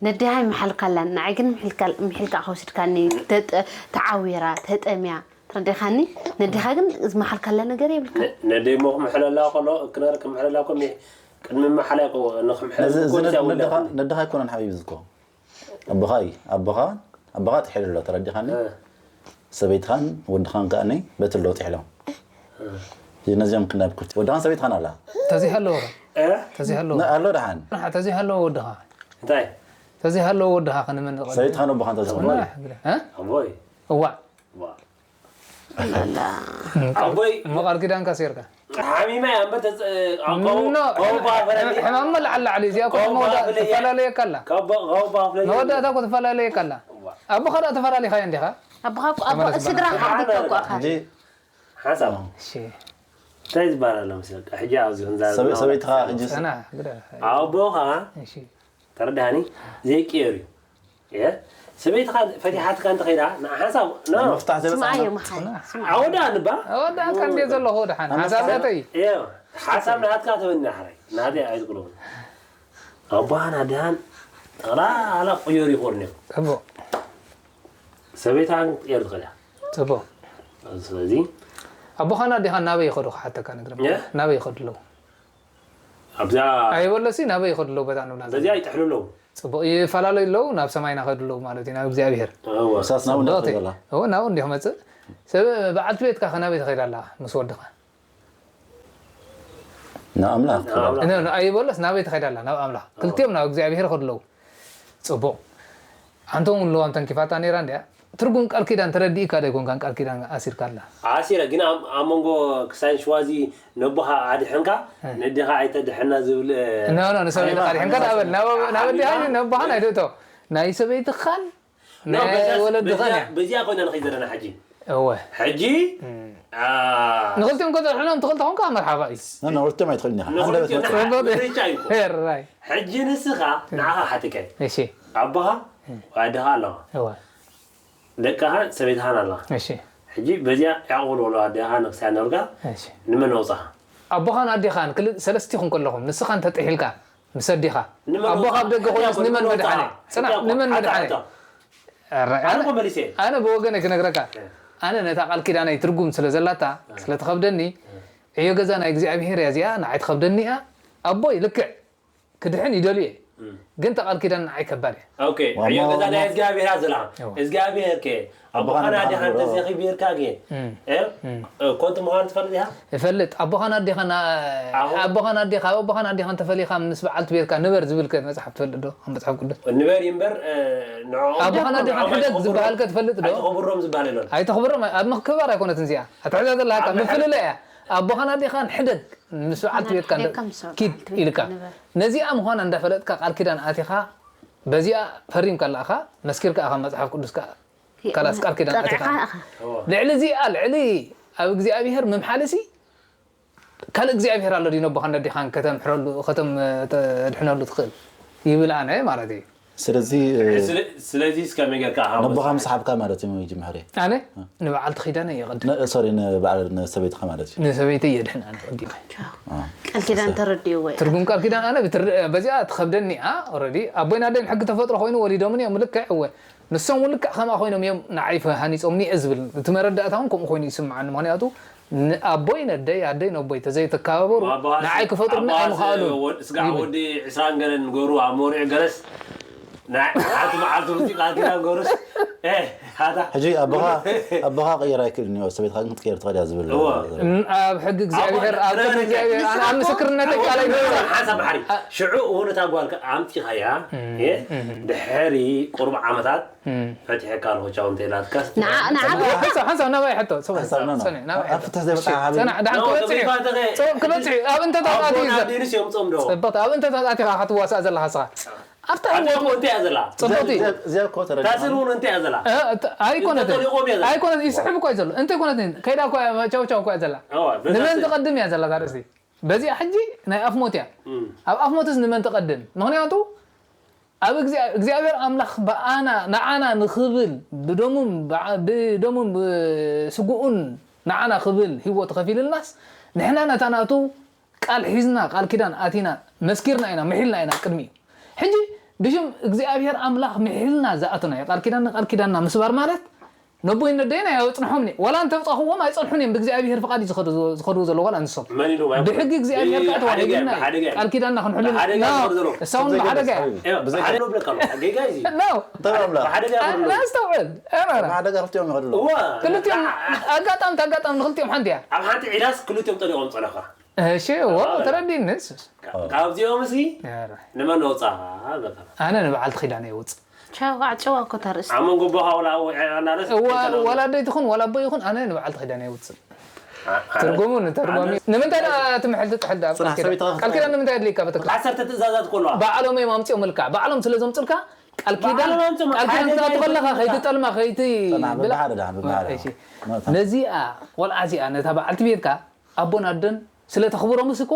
ነዲኻ ይመሓልካላን ንዓይ ግን ምሒልካ ምሒልካ ከውስድካኒ ተጠ- ተዓዊራ ተጠምያ ትረዲኻኒ። ነዲኻ ግን ዝመሓልካላ ነገር የብልካ። ነደይ ሞ ክምሕለላ ከሎ ክነር ክምሕለላ ኮ ቅድሚ መሓላ ኮ ንክምሕለል ነዚ ኮ እዚ ነድ- ዝያውላ ነድኻ ነድኻ ኣይኮነን ሓቢቢ ዝኮ ኣቦኻ እዩ ኣቦኻ ኣቦኻ ጥሒሉ ኣሎ ተረዲኻኒ። ሰበይትኻን ወድኻን ከኣኒ በቲ ኣለዉ ጥሒሎም። ነዚኦም ክንዳብ ክፍቲ ወድኻን ሰበይትኻን ኣላ። ተዚህ ኣለዎ ዶ? እ? ተዚህ ኣለዎ። ን- ኣሎ ደሓን። ንዓ ተዚህ ኣለዎ ወድኻ። እንታይ? ተዚህ ኣለዎ ወድኻ ክንምን ዝቐድም። ሰበይትኻን ወድኻን ተዝኾኑ። ንዓ ግደ። እ? ኣቦይ። እዋዕ። ዋ። ኣቦይ። እሞ ቃል ኪዳንካ ሴርካ። ሓሚማ እያ እምበር ተፅ- ኣብ ከው- ኖ፣ ከውባ ፍለኒ። ሕማም መላዓል ላዕሊ እዚኣ እኮ ከውባ መወዳ- ፍለየ። ትፈላለየካ ኣላ። ከውባ- ከውባ ፍለየ። መወዳእታ እኮ ትፈላለየካ ኣላ። ዋ። ኣቦኻ ደኣ ተፈላሊኻዮ እንዲኻ? ኣቦኻ እኮ- ኣቦ- ተመለስ ስድራ በላ። ሓንቲ እኮ ኣኻ። ሕጂ ሓሳብ። እሺ። እንታይ ዝበሃል ኣሎ መሰለካ? ሕጂ ኣብዚ ክንዛረብ ሰበ- ሰበይትኻ ሕጂ ጸና፣ ግዳ። ኣቦኻ እሺ። ተረዳሃኒ? ዘይቅየር እዩ። የ? ሰበይትኻ ፈቲሓትካ እንተኸይዳ ንዓ ሓንሳብ ኖ። መፍታሕ ዘበፃ ስምዓዮ መሓይ። ኣወዳ ንባ? ኣወዳእካ እንዴ ዘለኹ ደሓን ሓሳብ ናተይ። እዮ፣ ሓሳብ ናትካ ተበኒ ሓራይ ናተይ ኣይትቅለውን። ኣቦሃን ኣድሃን ጠቕላላ ቅዮር ይኾን እዮም። ጽቡቕ። ሰበይትኻ ግን ቅየር ትኽእል እያ። ጽቡቕ። ስለዚ ኣቦኻን ኣዴኻን ናበይ ይኸዱ ክሓተካ ንግረም የ? ናበይ ይኸዱ ኣለዉ ኣብዛ ኣይበለሲ ናበይ ይኸዱ ኣለዉ በዛ ንብላ በዚኣ ይጥሕሉ ኣለዉ ጽቡቕ ይፈላለዩ ኣለዉ ናብ ሰማይ ናኸዱ ኣለዉ ማለት እዩ ናብ እግዚኣብሔር እወ። እሳስ ናብኡ ጽቡቕ እንዳትኸይድ ዘላ። እወ ናብኡ እንዲኹ መጽእ ሰብ በዓልቲ ቤትካ ከናበይ ትኸይድ ኣላ ምስ ወድኻ ንኣምላኽ ትብል። ን- ን- ኣይበለስ ናበይ ትኸይድ ኣላ ናብ ኣምላኽ ክልቲኦም ናብ እግዚኣብሔር ይኸዱ ኣለዉ ጽቡቕ ኣንተ እውን ለዋም ተንኪፋታ ነይራ እንዲያ ትርጉም ቃል ኪዳን ተረዲእካ ዶ ኣይኮንካን ቃል ኪዳን ኣሲርካ ኣላ ኣሲረ ግን ኣብ ኣብ መንጎ ክሳን ሽዋዚ ነቦኻ ኣድሕንካ ነዴኻ ኣይተድሕና ዝብል ኖ ኖ ንሰበይትኻ ኣድሕንካ ዳበል ናብ ኣዴኻ ነቦኻ ናይ ደእቶ ናይ ሰበይትኻን ናይ ወለድኻን እያ በዚኣ ኮይና ንኸይ ዘለና ሕጂ እወ ሕጂ ንኽልቲኦም ከተድሕኖም ትኽእል ተኾንካ መርሓባ እዩ ኖ ኖ ክልቲኦም ኣይትኽእልን ኢኻ ሓደ ንኽልቲኦም በትመፅእ ንሓ- ምርጫ እዩ እኮ። ራይ ሕጂ ንስኻ ንዓኻ ሓቲከ እሺ ኣቦኻ ኣደኻ ኣለኻ እወ ደቅኻ ሰበይትኻን ኣላ እሺ ሕጂ በዚኣ ያዕቑብ ዝበልዋ ኣዴኻ ንክስያ ነርጋ እሺ ንመን ነውፃኻ ኣቦኻን ኣዴኻን ክል- ሰለስቲኹም ከለኹም ንስኻ እንተጥሒልካ ምስ ኣዴኻ ንመን ኣቦኻ ነውፃኻ? ኣብ ደገ ኮይኑስ ሕጂ ንመን ንመን መድሓነ ነውፃኻ? ፅናሕ ሕጂ ኣቦ- ንመን ሓታ- መድሓነ ሓታ። ኧረ፣ ኣነ ኣነ እኮ መሊሰ ኣነ ብወገነይ ክነግረካ እ። ኣነ ነታ ቃል ኪዳነይ ትርጉም ስለ ዘላታ ስለ ትኸብደኒ ዕዮ ገዛ ናይ እግዚኣብሄር እያ እዚኣ ንዓይ ትኸብደኒ እያ ኣቦይ ልክዕ ክድሕን ይደልዩ እየ ግን ተቓል ኪዳን ንዓይ ከባድ እያ ኦኬ ዋሞ- ዕዮ ገዛ ናይ እግዚኣብሔር እያ ዘላ እዋ። እግዚኣብሔር ከ ኣቦኻን ኣቦኻን ኣዴኻን ኣዴኻን ተዘኺቢርካ ግን እም። እ? እ፣ ኮንት ምዃኑ ትፈልጥ ኢኻ እፈልጥ ኣቦኻን ኣዴኻን ኣ- ኣቦ- ኣቦኻን ኣዴኻ ኣብ ኣቦኻን ኣዴኻን ተፈሊኻ ምስ በዓልቲ ቤትካ ንበር ዝብል ከ መጽሓፍ ትፈልጥ ዶ ኣብ መጽሓፍ ቅዱስ ንበር እዩ እምበር እ፣ ንዕኦም ኣቦኻን ኣዴኻን ንዕኦም ሕደግ ኣይተኽብሮም- ዝበሃል ከ ትፈልጥ ዶ ኣይተኽብሮም ዝበሃል የለን ኣይተኽብሮም ኣብ ምክባር ኣይኮነትን እዚኣ ኣትሕዛ ዘለካ ኣብ ምፍልለ እያ ኣቦኻን ኣዴኻን ሕደግ ምስ በዓልቲ ቤትካ እንደ- ሕደግካ ምስ በዓልቲ ኪድ ቤትካ ኢልካ ንበር። ነዚኣ ምዃና እንዳፈለጥካ ቃል ኪዳን ኣቲኻ በዚኣ ፈሪምካ ኣለኣኻ መስኪርካ ኣኻ መጽሓፍ ቅዱስ ከኣ ኪ- ካላስ ቃል ኪዳን ኣቲኻ ጠጢዕካ ኣኻ። ልዕሊ እዚኣ ልዕሊ ኣብ እግዚኣብሄር ምምሓልሲ ካልእ እግዚኣብሄር ኣሎ ድዩ ነቦኻን ነዴኻን ከተምሕረሉ ከተም ተድሕነሉ ትኽእል ይብል ኣነ ማለት እዩ ስለዚ እ፣ ስለ- ስለዚ እስከ መይ ጌርካ ሃወ ነቦኻ ምስ ሓብካ ማለት እዩ መጅምሕሪ ኣነ ንበዓልቲ ኪዳነ የቐድም ነ- ሶሪ ንበዓል ንሰበይትኻ ማለት እዩ ንሰበይተይ የድሕን ኣነ ቀዲመ ቃል ኪዳን ተረድእዎ እዩ። ትርጉም ቃል ኪዳን ኣነ ብትር- በዚኣ ትኸብደኒ እያ ኦረዲ ኣቦይን ኣደይን ሕጊ ተፈጥሮ ኮይኑ ወሊዶምኒ እዮም ልክዕ እወ ንሶም እውን ልክዕ ከምኣ ኮይኖም እዮም ንዓይ ፈ- ሃኒፆምኒ እየ ዝብል እቲ መረዳእታ እውን ከምኡ ኮይኑ ይስምዓኒ ምክንያቱ ንኣቦይ ነደይ ኣደይ ነቦይ ተዘይተከባበሩ ንዓይ ክፈጥሩኒ ኣይምኽኣሉን ስጋዕ ወዲ ዕስራን ገለን ገሩ ኣብ መውርዒ ገለስ ናይ ሓንቲ መዓልቲ ሙዚቃ ኪዳን ገሩስ ሃታ ሕጂ ኣቦኻ ኣቦኻ ቀየር ኣይክእል እኒኦ ሰበይትካ ግን ክትቀየር ትኽእል እያ ዝብል እዎ። ኣብ ሕጊ እግዚኣብሔር ኣብ ቅድሚ እግዚኣብሔር ኣነ ኣብ ምስክርነተይ ቃል ኣይገዛእ ሓንሳብ ባሕሪ ሽዑ እውን እታ ጓልካ ኣምፂኻያ ድሕሪ ቁሩብ ዓመታት ፈቲሐካ ኣለኹ ቻው እንተኢላትካስ ንዓ ንዓ ሓንሳብ ሓንሳብ ናባይ ሕቶ ሰው ሓንሳብ፣ ኖ፣ ኖ። ሰኒ ናባይ ኣብ ሕቶ ፍትሕ ዘይበፅሓ ሓበሬታ። ፅቡቅ ክበፅሕ እዩ ኣብ እንተ ተጣጥዩ እዩ ዘሎ። ኣቦና ዲንስ እዮም ፆም ዶ ፅቡቅ ኣብ እንተ ተጣጥዩ ከዓ ክትዋሳእ ዘለካ ስኻ ኣብታ ኣቲ ህይወት እኮ እንታይ እያ ዘላ ፅቡቅ እዩ እዚኣ እኮ ተረዲእካ። ታስር እውን እንታይ እያ ዘላ እ፣ እት- ኣይኮነትን እንተጠሊቖም እያ ዘላ ኣይኮነትን ይስሕብ እኮ እዩ ዘሎ እንተ ይኮነትን ከይዳ እኮ እያ ቻው ቻው እኮ እያ ዘላ ኣዋ፣ በዛ ንመን ስል- ትቐድም እያ ዘላ ታርእስቲ በዚኣ ሕጂ ናይ ኣፍ ሞት እያ እም። ኣብ ኣፍ ሞትስ ንመን ትቐድም ምክንያቱ ኣብ እግዚኣብሔር ኣምላኽ ብኣና ንዓና ንኽብል ብደሙን ብደሙን ብስግኡን ንዓና ክብል ህይወቱ ከፊልልናስ ንሕና ነታ ናቱ ቃል ሒዝና ቃል ኪዳን ኣቲና መስኪርና ኢና ምሒልና ኢና ቅድሚኡ ሕጂ ብሽም እግዚኣብሔር ኣምላኽ ምሒልና ዝኣተናዮ ቃል ኪዳን ንቃል ኪዳንና ምስባር ማለት ነቦይ ነደይና ኣየጽንሖምን እዩ። ዋላ እንተብጻኹዎም ኣይጸንሑን እዮም። ብእግዚኣብሔር ፍቓድ እዩ ዝኸዱ ዘለዉ ዋላ ንሶም። መን ኢሉ? ብሕጊ እግዚኣብሔር ከዓ ተዋሂብና እዩ። ቃል ኪዳንና ክንሕሉ እሳውን ብሓደጋ እዩ። ብሓደጋ ብለካ ጌጋ እዩ። ኣስተውዕል። ሓደጋ ክልቲኦም ይኸዱ ኣለዉ። ክልቲኦም ኣጋጣሚ ኣጋጣሚ ንክልቲኦም ሓንቲ እያ። ኣብ ሓንቲ ዒላስ ክልቲኦም ጠሊቖም ጸነኻ። እሺ ዋ ተረዲኒ ንስስ። ካብዚኦም እዚ ንመን ነውፃ? ኣነ ንበዓልቲ ኪዳነ የውፅእ። ቻው ኣዕፅዋ እኮ እታ ርእሲ። ኣብ መንጎ ቦኻ ወላ ወላደይ ትኹን ወላ ኣቦ ይኹን ኣነ ንበዓልቲ ኪዳነ የውፅእ። ትርጉሙ ንተርጓሚ ንምንታይ ደኣ እቲ ምሕል ትጥሕል ደኣ ቃል ኪዳን ንምንታይ ኣድልይካ ቤተክርስትያን? ዓሰርተ ትእዛዛት እኮ ኣለዋ። ባዕሎም እዮም ኣምፅኦምልካ። ባዕሎም ስለ ዘምፅልካ ቃል ኪዳን ቃል ኪዳን ትኣቱ ከለኻ ከይትጠልማ ከይቲ ነዚኣ ቆልዓ እዚኣ ነታ በዓልቲ ቤትካ ኣቦን ኣደን ስለ ተኽብሮምስ እኮ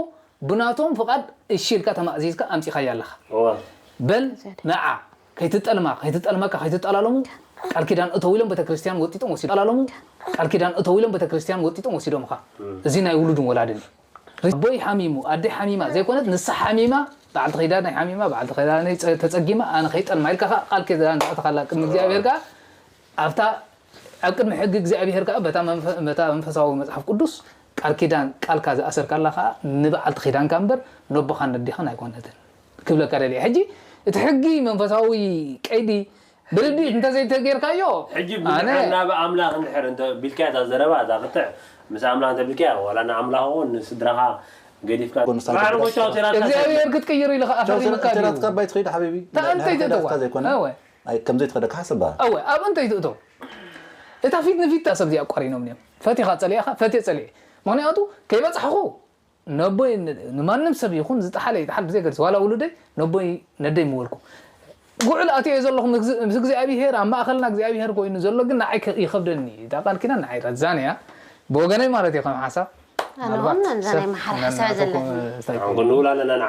ብናቶም ፍቓድ እሺ ኢልካ ተማእዚዝካ ኣምጺኻያ ኣለኻ። በል ንዓ ከይትጠልማ ከይትጠልመካ ከይትጠላለሙ ቃል ኪዳን እተው ኢሎም ቤተክርስትያን ወጢጦም ወሲዶም ቃል ኪዳን እተው ኢሎም ቤተክርስትያን ወጢጦም ወሲዶምኻ። እዚ ናይ ውሉድን ወላድን እዩ። ኣቦይ ሓሚሙ ኣደይ ሓሚማ ዘይኮነት ንሳ ሓሚማ በዓልቲ ኪዳነይ ሓሚማ በዓልቲ ኪዳነይ ተጸጊማ ኣነ ከይጠልማ ኢልካ ቃል ኪዳን ዘኣተኻላ ቅድሚ እግዚኣብሔር ከኣ ኣብታ ኣብ ቅድሚ ሕጊ እግዚኣብሄር ከኣ በታ መንፈሳዊ መጽሓፍ ቅዱስ ቃል ኪዳን ቃልካ ዝኣሰርካላ ከኣ ንበዓልቲ ኪዳንካ እምበር ነቦኻን ነዴኻን ኣይኮነትን ክብለካ ደልየ። ሕጂ እቲ ሕጊ መንፈሳዊ ቀይዲ ብርድኢት እንተዘይተጌርካዮ ሕጂ ኣነ ብድሕር ናብ ኣምላኽ እንድሕር እንተ ቢልካያ እታ ዘረባ እዛ ክትዕ ምስ ኣምላኽ እንተ ቢልካያ ዋላ ንኣምላኽ ኹን ንስድራኻ ገዲፍካ ባሕሪ ጎሻው ቴራትካ እግዚኣብሄር ክትቅይር ኢሉ ከኣ ፈሪምካ ድዩ? ቴራትካ ባይ ትኸይድ ሓቢቢ እንታይ ትእተዋ? ዘይኮነ ከምዘይ ትኸደካ ሓሰባ። እወ ኣብኡ እንታይ ትእቶ? እታ ፊት ንፊት እታ ሰብ እዚኣ ኣቋሪኖምኒ እዮም። ፈቲኻ ጸሊእኻ፣ ፈትየ ጸሊኤ። ምኽንያቱ ከይበጻሕኹ ነቦይ ንማንም ሰብ ይኹን ዝጠሓለ ይጠሓል ብዘይ ገድሲ ዋላ ውሉደይ ነቦይ ነደይ ምበልኩ። ጉዕል ኣትየ ዘለኹ ምስ እግዚኣብሄር ኣብ ማእኸልና እግዚኣብሄር ኮይኑ ዘሎ ግን ንዓይ ይኸብደኒ እዩ። እታ ቃል ኪዳን ንዓይ ረዛን እያ ብወገነይ ማለት እየ ከም ሓሳብ። ኣነ እውን ነዛ ናይ መሓር ሓሳብ ዘለኒ። ክንውል ኣለና።